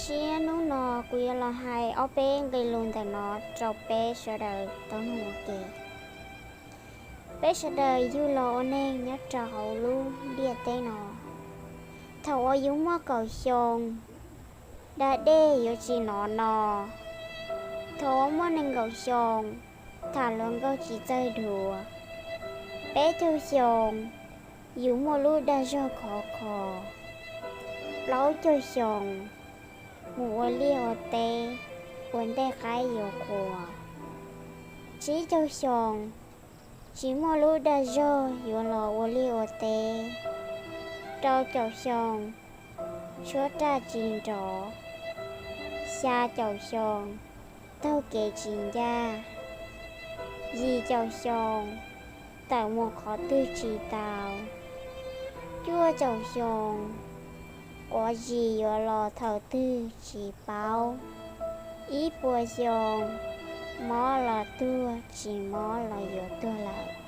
Siab hnub no kuv yuav los hais ob peb nqe lus ntawm no rau peb sawv daws tau mloog ua ke. Peb sawv daws yug los ua neeg nyob rau hauv lub ntiaj teb no, thaum uas yus muaj kaum xyoo, da dej yuav tsis hnov no. Thaum uas muaj nees nkaum xyoo, tham hluas nkauj tsis txawj dhuav. Peb caug xyoo, yus muaj lub dag zog khov kho. Plaub caug xyoo, mus ua liaj ua teb, ua ntej qaib yuav qhuav. Tsib caug xyoo, tsis muaj lub dag zog yuav los ua liaj ua teb. Rau caum xyoo, tshuab raj tsis nrov. Xya caum xyoo, taug kev tsis ncaj. Yim caum xyoo, tawm mus qhov twg tsis tau. Cuaj caum xyoo, quav zis yuav los thaum twg tsis paub. Ib puas xyoo, mob los tuag, tsis mob los yuav tuag lawm.